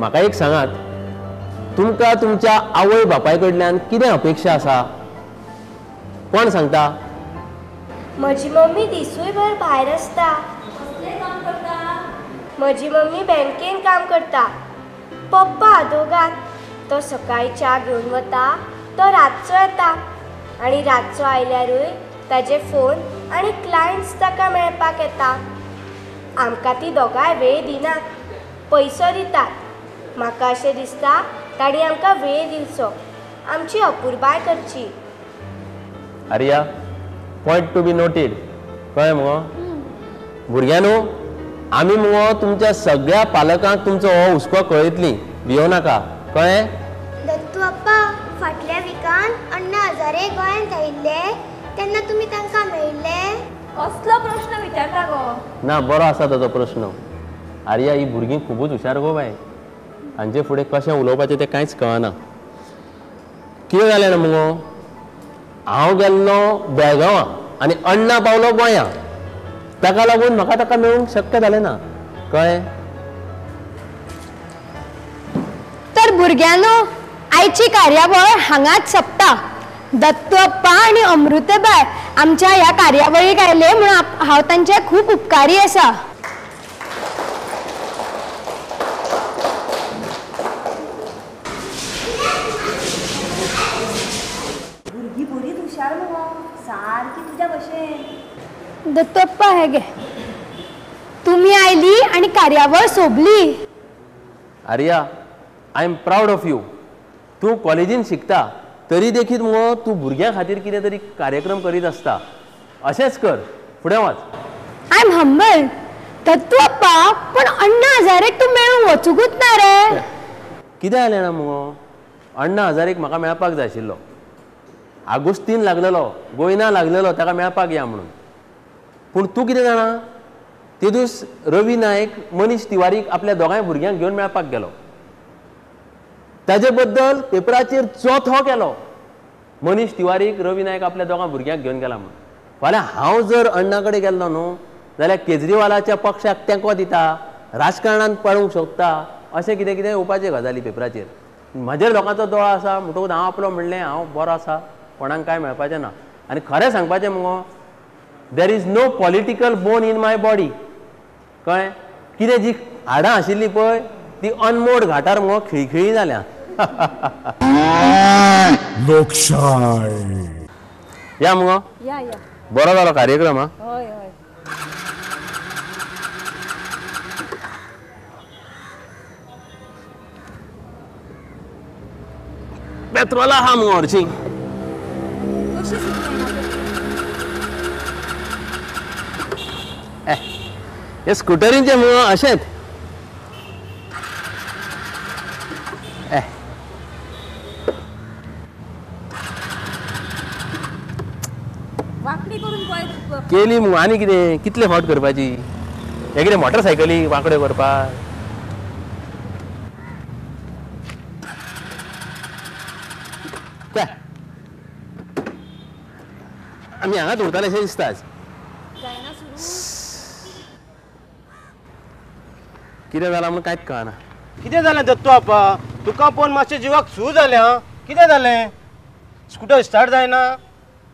म्हाका एक सांगात, तुमकां तुमच्या आवय बापाय कडल्यान कितें अपेक्षा आसा? कोण सांगता? म्हजी मम्मी दिसूय भर भायर आसता. कसलें काम करता? म्हजी मम्मी बँकेन काम करता. पप्पा आदोगाद, तो सकाळी च्या घेवन वता, तो रातचो येता आनी रातचो आयल्यारूय ताजे फोन आनी क्लायंट्स ताका मेळपाक येता. आमकां ती दोगांय वेळ दिनात, पयसो दितात. म्हाका अशें दिसता तांणी आमकां वेळ दिवचो, आमची अपुरबाय करची. Arya, point to be noted. कळ्ळें मुगो? भुरग्यांनो, आमी मुगो तुमच्या सगळ्या पालकांक तुमचो हो हुस्को कळयतली, भियो नाका. कळ्ळें? दत्तू अप्पा, फाटल्या विकान अण्णा हजारे गोंयांत आयिल्ले तेन्ना तुमी तांकां मेळिल्ले? कसलो प्रश्न विचारता गो? ना, बरो आसा ताजो प्रश्न. आर्या, ही भुरगीं खुबूच हुशार गो बाय. हांचे फुडें कशें उलोवपाचें तें कांयच कळना. कितें जालें ना मुगो, हांव गेल्लो बेळगांवां आनी अण्णा पावलो गोंयां, ताका लागून म्हाका ताका मेळूंक शक्य जालें ना. कळ्ळें? तर भुरग्यांनो, आयची कार्यावळ हांगाच सोंपता. दत्तू अप्पा आनी अमृतबाय आमच्या ह्या कार्यावळीक आयले म्हणून हांव तांचे खूब उपकारी आसा. भुरगीं बरीच हुशार मुगो, सारकी तुज्या भशेन. दत्तू अप्पा, हे घे, तुमी आयली आनी कार्यावळ सोबली. Arya, I am proud of you. तूं कॉलेजीन शिकता तरी देखीत मुगो तूं भुरग्यां खातीर कितें तरी कार्यक्रम करीत आसता. अशेंच कर, फुडें वच. I am humble Dattu Appa, पण अण्णा हजारेक तूं मेळूंक वचुंकूच ना रे. कितें जालें ना मुगो, अण्णा हजारेक म्हाका मेळपाक जाय आशिल्लो. आगुस्तीन लागलेलो, गोयना लागलेलो ताका मेळपाक या म्हणून. पूण तूं कितें जाणा, ते दीस रवी नायक मनीष तिवारीक आपल्या दोगांय भुरग्यांक घेवन मेळपाक गेलो. ताजे बद्दल पेपराचेर चोथो केलो, मनीष तिवारीक रवी नायक आपल्या दोगां भुरग्यांक घेवन गेला म्हणून. फाल्यां हांव जर अण्णा कडेन गेल्लो न्हू जाल्यार केजरीवालाच्या पक्षाक तेंको दिता, राजकारणांत पडूंक शकता, अशें कितें कितें येवपाचे गजाली पेपराचेर. म्हजेर लोकांचो दोळो आसा म्हणटकूच हांव आपलो म्हणलें हांव बरो आसा, कोणाक कांय मेळपाचें ना. आनी खरें सांगपाचें मुगो, there is no political bone in my body. कळ्ळें? कितें जी हाडां आशिल्लीं पळय ती अनमोड घाटार मुगो खिळखिळी जाल्या. लोकशाय. या मुगो, या या, बरो जालो कार्यक्रम. हा, हय हय. पेट्रोल आहा मुगो हरशीं. हे स्कुटरींचे मुगो अशेंच. वांकडी करून पळय केली मुगो, आनी कितें कितले फावट करपाची? हे कितें मोटरसायकली वांकड्यो करपाक? आमी हांगाच उरताले अशें दिसता आज. कितें जालां म्हूण कांयच कळना. कितें जालें दत्तू आपा, तुका पळोवन मातशें जिवाक सू जालें. आं, कितें जालें? स्कुटर स्टार्ट जायना?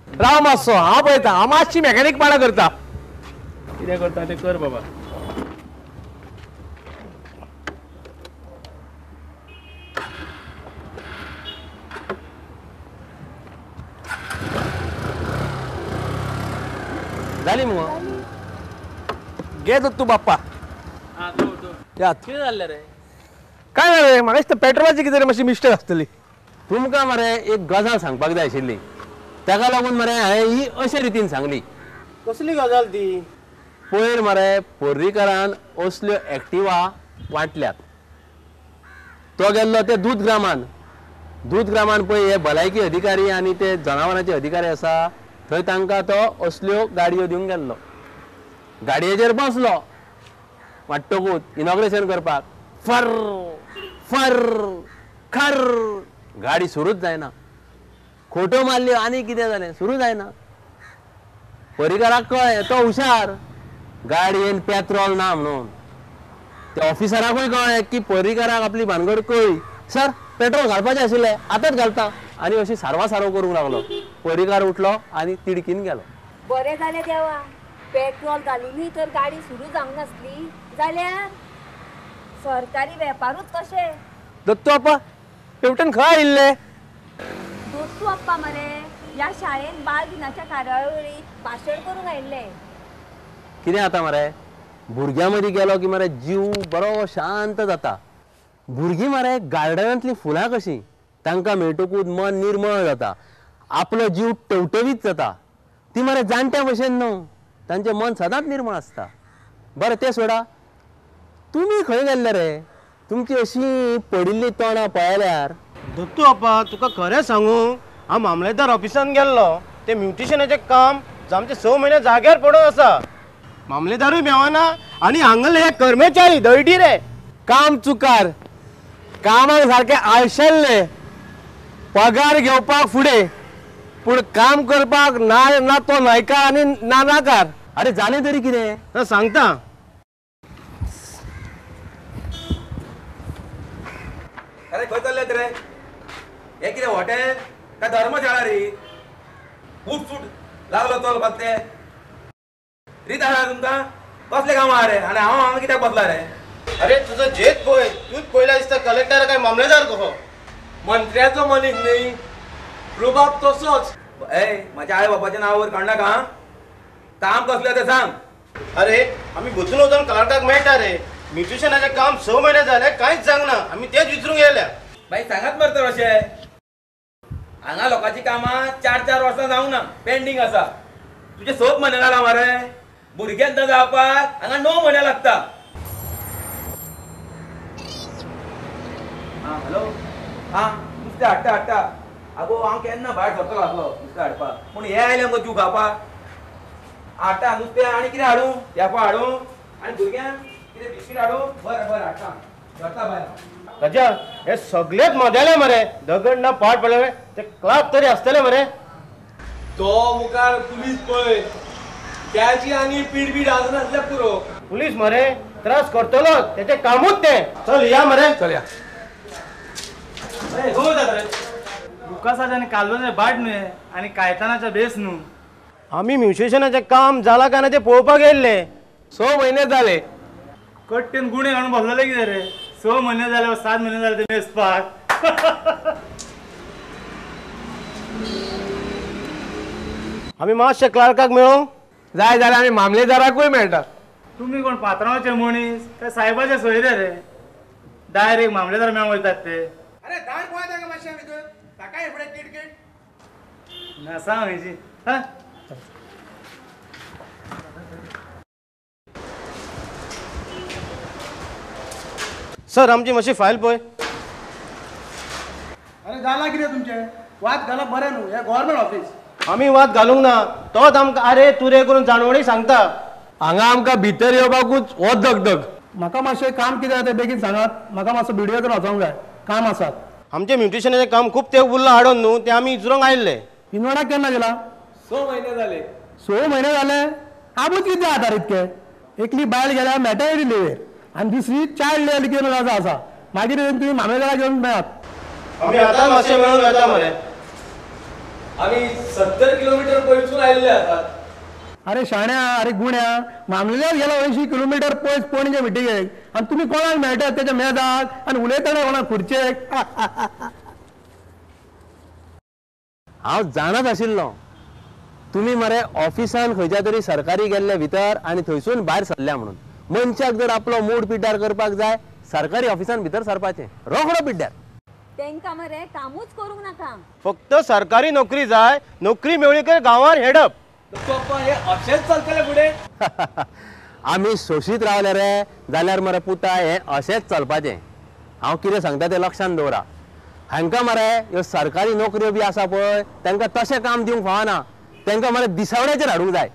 राव मातसो, हांव पळयता. हांव मातशी मॅकॅनीक पाणां करता. कितें करता तें कर बाबा. जाली मुगो? घे दत्तू बाप्पा. कितें जाल्लें रे? काय जालें म्हाका दिसता पेट्रोलाची कितें मातशी मिस्टेक आसतली. तुमकां मरे एक गजाल सांगपाक जाय आशिल्ली, ताका लागून मरे हांवें ही अशे रितीन सांगली. कसली गजाल ती? पयर मरे पर्रीकरान असल्यो एक्टिवा वांटल्यात. तो गेल्लो ते दूद ग्रामान. दूद ग्रामान पळय हे भलायकी अधिकारी आनी ते जनावरांचे अधिकारी आसा थंय तांकां तो असल्यो गाडयो दिवंक गेल्लो. गाडयेचेर बसलो वांट्टकूच इनॉग्रेशन करपाक, फर फर खर गाडी सुरूच जायना. खोटो मारल्यो आनी कितें जालें, सुरू जायना. पर्रीकराक कळ्ळें तो हुशार, गाडयेन पेट्रोल ना म्हणून. त्या ऑफिसराकूय कळ्ळें की पर्रीकाराक आपली भानगड कळ्ळी. सर पेट्रोल घालपाचें आशिल्लें, आतांच घालता. आनी अशी सारवा सारव करूंक लागलो. पर्रीकार उठलो आनी तिडकीन गेलो. बरें जालें देवा, पेट्रोल घालुनूय तर गाडी सुरू जावंक नासली जाल्यार सरकारी वेपारूच कशे. दत्तू आप्पा हेवटेन खंय आयिल्ले? दत्तू आप्पा मरे ह्या शाळेन बाल दिनाच्या कार्यावळीक भाशण करूंक आयिल्ले. कितें जाता मरे, भुरग्यां मदीं गेलो की मरे जीव बरो शांत जाता. भुरगीं मरे गार्डनांतलीं फुलां कशीं, तांकां मेळटकूच मन निर्मळ जाता, आपलो जीव टवटवीत जाता. ती मरे जाणट्या भशेन न्हू, तांचें मन सदांच निर्मळ आसता. बरें तें सोडा, तुमी खंय गेल्ले रे? तुमची अशी पडिल्ली तोंडां पळयल्यार. दत्तू आप्पा तुका खरें सांगू, हांव मामलेदार ऑफिसान गेल्लो. तें म्युटेशनाचें काम आमचे 6 म्हयने जाग्यार पडून आसा. मामलेदारूय मेवना आनी हांगले हे कर्मचारी दळडी रे. काम चुकार, कामाक सारकें आळशेल्ले, पगार घेवपाक फुडें, पूण काम करपाक ना ना तो न्हयकार आनी ना नाकार. अरे जालें तरी कितें सांगता. अरे खंय चल्लेत रे? हें कितें हॉटेल काय धर्मशाळा रे? फूट फूट लागलो चलपाक ते रीत आसा तुमकां? कसलें काम आहा रे? आनी हांव हांगा कित्याक बसला रे? अरे तुजो झेत पळय, तूंच पळयला दिसता कलेक्टर काय मामलेदार कसो. मंत्र्याचो मनीस न्ही, रुबाब तसोच. ए म्हाज्या आई बापाच्या नांवावर काडनाका. काम कसलें तें सांग. अरे आमी बसून वचून कलेक्टराक मेळटा रे. म्युटेशनाचें काम 6 म्हयने जाले कांयच सांगना. आमी तेच विचारूंक येयल्या. बाई सांगात मरे तर अशें. हांगा लोकांची कामां 4-4 वर्सां जावंक ना, पेंडींग आसा. तुजें 6 म्हयने जाला मरे, भुरग्यांक जावपाक हांगा 9 म्हयने लागता. आं हॅलो, आं नुस्तें हाडटा हाडटा. आगो हांव केन्ना भायर सरतलो आसलो नुस्तें हाडपाक, पूण हे आयले मगो जीव खावपाक. हाडटा नुस्तें आनी कितें हाडूं? तेफळां हाडूं आनी भुरग्यांक कितें बिस्कीट हाडूं? बरें बरें हाडटा, धरता भायर. गजा हे सगळेच मदेले मरे, दगड ना पाड पडले ते क्लार्क तरी आसतले मरे. तो मुखार पुलीस पळय, त्याची आनी पीड बीड आसनासल्या पुरो. पुलीस मरे त्रास करतलोच, तेचें कामूच तें. चल या मरे, चल या. लुकासाचे आनी काल्लोचे बाट न्हय आनी कायतानाचे बेस न्हू. आमी म्युटेशनाचें काम जाला काय ना तें पळोवपाक येयल्ले. 6 म्हयने जाले. कट्टेन गुणे घालून बसलेले कितें रे? 6 म्हयने जाले, 7 म्हयने जाले ते मेजपाक. आमी मातशे क्लार्काक मेळूंक जाय जाल्यार आमी मामलेदाराकूय मेळटा. तुमी कोण पात्रांवाचे मनीस काय सायबाचे सोयरे रे? डायरेक्ट मामलेदार मेळूंक वयतात ते. अरे दार पळय ताका मातशें भितर, ताकाय फुडें किटकीट ना सांग हेजी. हा सर आमची मातशी फायल पळय. अरे जाला कितें तुमचें? वाद घालप बरें न्हू, हें गव्हर्मेंट ऑफिस. आमी वाद घालूंक ना, तोच आमकां अरे तुरे करून जाणवणी सांगता. हांगा आमकां भितर येवपाकूच हो दगदग. म्हाका मातशें काम कितें आसा तें बेगीन सांगात, म्हाका मातसो बिडिओ करून वचोंक जाय, काम आसात. आमचें म्युटेशनाचें काम खूब तेंप उरलां हाडून न्हू, तें आमी विचारूंक आयिल्ले. इनवडाक केन्ना गेला? 6 म्हयने जाले. 6 म्हयने जाले? आबूच कितें जाता इतके? एकली बायल गेल्या मॅटर्निटी लिवेर आनी दुसरी चायल्ड लिव्ह घेवन रजा आसा. मागीर तुमी मामलेदाराक घेवन मेळात. आमी आतां मातशें मेळून वता मरे. आमी 70 किलोमिटर पयसून आयिल्ले आसात. अरे शाण्या, अरे गुण्या, मामलेदार गेला 80 किलोमिटर पयस पणजे मिटिंगेक आनी तुमी कोणाक मेळटात तेच्या मेजाक आनी उलयतना कोणाक खुर्चेक. हांव जाणाच आशिल्लो तुमी मरे ऑफिसान खंयच्या तरी सरकारी गेल्ले भितर आनी थंयसून भायर सरल्या म्हणून. मनशाक जर आपलो मूड पिड्ड्यार करपाक जाय, सरकारी ऑफिसान भितर सरपाचें, रोखडो पिड्ड्यार. तेंका मरे कामूच करूंक नाका, फक्त सरकारी नोकरी जाय. नोकरी मेळ्ळी काय गांवार हेडप. हे अशेंच चलतलें फुडें. आमी सोशीत रावले रे जाल्यार मरे पुता हें अशेंच चलपाचें. हांव कितें सांगता तें लक्षांत दवरा. हांकां मरे ह्यो सरकारी नोकऱ्यो बी आसा पळय, तांकां तशें काम दिवंक फावना. तांकां मरे दिसावड्याचेर हाडूंक जाय.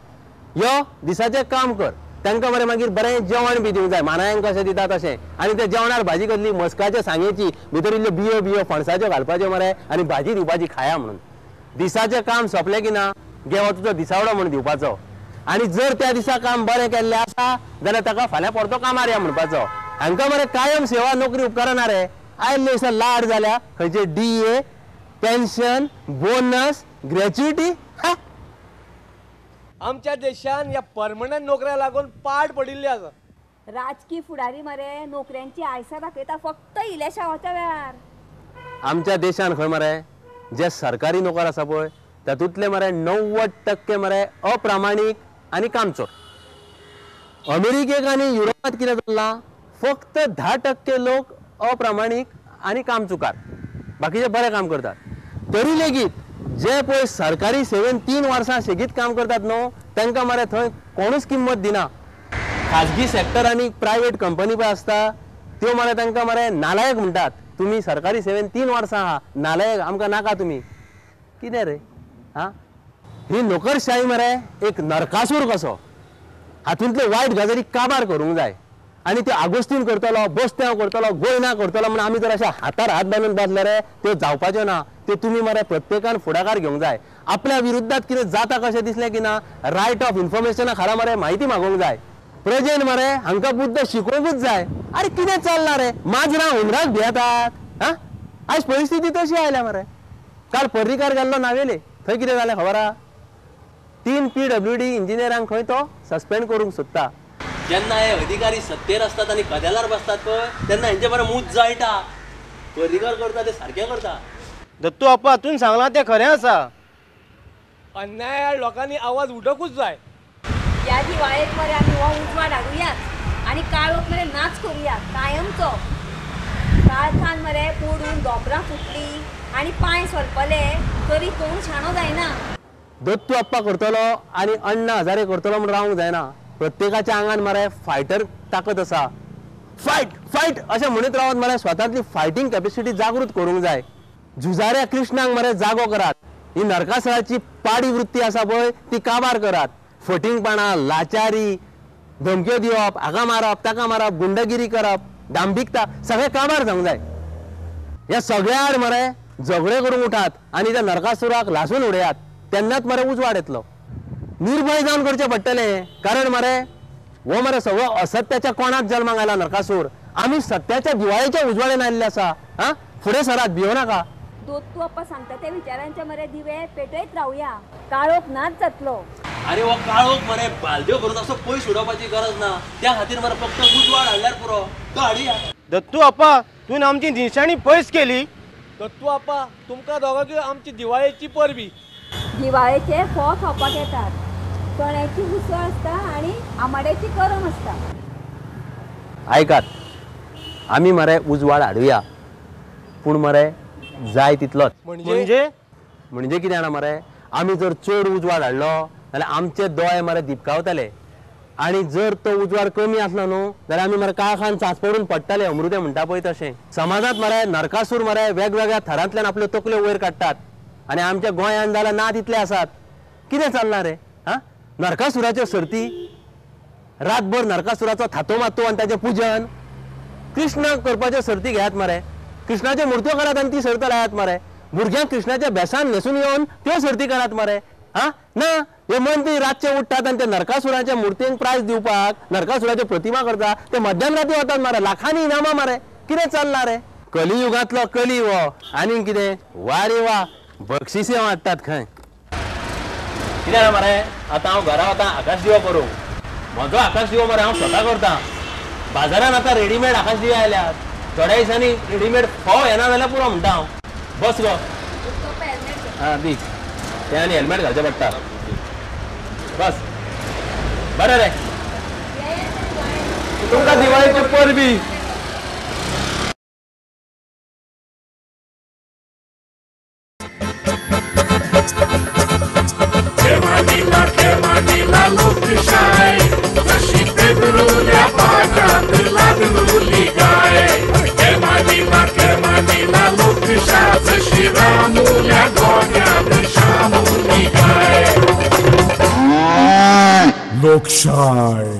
यो दिसाचें काम कर. तांकां मरे मागीर बरें जेवण बी दिवंक जाय, मानायांक कशें दिता तशें. आनी त्या जेवणार भाजी कसली मस्काचे सांगेची, भितर इल्ल्यो बियो बियो फणसाच्यो घालपाच्यो मरे आनी भाजी दिवपाची खाया म्हणून. दिसाचें काम सोंपलें की ना, घे हो तुजो दिसावडो म्हूण दिवपाचो. आनी जर त्या दिसा काम बरें केल्लें आसा जाल्यार ताका फाल्यां परतो कामार या म्हणपाचो. हांकां मरे कायम सेवा नोकरी उपकारना रे. आयले दिसा लाड जाल्या खंयचे DA, pension, bonus, gratuity. आमच्या देशान ह्या परमनंट नोकऱ्या लागून पाड पडिल्ली आसा. राजकीय फुडारी मरे नोकऱ्यांची आयसा दाखयता फक्त इलेक्शनाच्या वेळार. आमच्या देशान खंय मरे जे सरकारी नोकर आसा पळय तातूंतले मरे 90% मरे अप्रामाणीक आनी कामचोर. अमेरिकेक आनी युरोपांत कितें चल्लां, फक्त 10% लोक अप्रामाणीक आनी कामचुकार, बाकीचे बरें काम करतात. तरी लेगीत जे पळय सरकारी सेवेन 3 वर्सां सेगीत काम करतात न्हू तांकां मरे थंय कोणूच किंमत दिना. खाजगी सेक्टर आनी प्रायवेट कंपनी पळय आसता त्यो मरे तांकां मरे नालायक म्हणटात, तुमी सरकारी सेवेन 3 वर्सां आहा, नालायक, आमकां नाका तुमी. कितें रे आं, ही नोकरशाही मरे एक नरकासूर कसो. हातूंतल्यो वायट गजाली काबार करूंक जाय. आनी त्यो आगोस्तीन करतलो, बोस्त्यांव करतलो, गोयना करतलो म्हण आमी जर अशें हातार हात बांदून बसले रे त्यो जावपाच्यो ना. त्यो तुमी मरे प्रत्येकान फुडाकार घेवंक जाय. आपल्या विरुद्धात कितें जाता कशें दिसलें की ना रायट ऑफ इन्फॉर्मेशना खाला मरे म्हायती मागोवंक जाय. प्रजेन मरे हांकां बुद्द शिकोवंकूच जाय. अरे कितें चल्लां रे, माजरां हुंदराक भियेतात. आं, आयज परिस्थिती तशी आयल्या मरे. काल पर्रीकार गेल्लो नावेले, थंय कितें जालें खबर आहा? 3 PWD इंजिनियरांक खंय तो सस्पेंड करूंक सोदता. जेन्ना हे अधिकारी सत्तेर आसतात आनी कदेलार बसतात पळय तेन्ना हेंचे बरें मूत जळटा. पर्रीकार करता ते सारकें करता. दत्तू आप्पा तुवें सांगलां तें खरें आसा. अन्याय लोकांनी आवाज उठोवंकूच जाय. ह्या दिवाळेक मरे आमी हो उजवाड हाडुयाच आनी काळोख मरे नाच करुया कायमचो. काळखान मरे पडून दोबरां फुटली आनी पांय सोलपले तरी कोण शाणो जायना. दत्तू आप्पा करतलो आनी अण्णा हजारे करतलो म्हूण रावंक जायना. प्रत्येकाच्या आंगान मरे फायटर ताकद आसा. फायट फायट अशें म्हणीत रावत मरे स्वतांतली फायटींग कॅपेसिटी जागृत करूंक जाय. झुजाऱ्या कृष्णाक मरे जागो करात. ही नरकासुराची पाडी वृत्ती आसा पळय ती काबार करात. फटींगपणां, लाचारी, धमक्यो दिवप, हाका मारप ताका मारप, गुंडगिरी करप, दांभिकता सगळें काबार जावंक जाय. ह्या सगळ्या आड मरे झगडे करूंक उठात आनी त्या नरकासुराक लासून उडयात, तेन्नाच मरे उजवाड येतलो. निर्भय जावन करचें पडटलें, कारण मरे हो मरे सगळो असत्याच्या कोणाक जल्माक आयला नरकासूर. आमी सत्याच्या दिवाळेच्या उजवाडेन आयिल्ले आसा. आं, फुडें सरात, भियो नाका. दत्तू आप्पा सांगता त्या विचारांच्या मरे दिवे पेटयत रावया, काळोख नाच जातलो. अरे हो काळोख मरे बालद्यो भरून असो पयस उडोवपाची गरज ना. त्या खातीर मरे फक्त उजवाड हाडल्यार पुरो, तो हाडुया. दत्तू आप्पा तुवें आमची निशाणी पयस केली. दत्तू आप्पा तुमकां दोगांकूय आमची दिवाळेची परबी. दिवाळेचे फोव खावपाक येतात, चण्याची उसळ आसता आनी आमाड्याची करम आसता. आयकात, आमी मरे उजवाड हाडुया, पूण मरे जाय तितलोच. म्हणजे म्हणजे कितें जाणा मरे, आमी जर चड उजवाड हाडलो जाल्यार आमचे दोळे मरे दिपकावतले, आनी जर तो उजवाड कमी आसलो न्हू जाल्यार आमी मरे काळखान चांचपडून पडटले. अमृतें म्हणटा पळय तशें समाजांत मरे नरकासूर मरे वेगवेगळ्या थरांतल्यान आपल्यो तकल्यो वयर काडटात आनी आमच्या गोंयांत जाल्यार ना तितले आसात. कितें चल्लां रे? आं, नरकासुराच्यो सर्ती, रातभर नरकासुराचो थातो मातो आनी ताचें पुजन. कृष्ण करपाच्यो सर्ती घेयात मरे, कृष्णाच्यो मुर्त्यो करात आनी ती सर्त लायात मरे. भुरग्यांक कृष्णाच्या भेसान न्हेसून येवन त्यो सर्ती करात मरे. आं, ना हे मंत्री रातचे उठ्ठात आनी ते नरकासुराच्या मुर्तींक प्रायज दिवपाक नरकासुराच्यो प्रतिमा करता, ते मध्यान राती वतात मरे, लाखांनी इनामां मरे. कितें चल्लां रे? कलियुगांतलो कली हो, आनीक कितें? वा रे वा, बक्षिसां वांट्टात खंय. कितें जाणा मरे, आतां हांव घरा वतां आकाश दिवो करूंक. म्हजो आकाश दिवो मरे हांव स्वता करतां. बाजारान आतां रेडीमेड आकाश दिवे आयल्यात, थोड्या दिसांनी रेडीमेड फोव येना जाल्यार पुरो म्हणटा हांव. बस गो. आं दी तें आनी हेल्मेट घालचें पडटा. बस बरें रे, तुमकां दिवाळेची परबी. लोकशाय.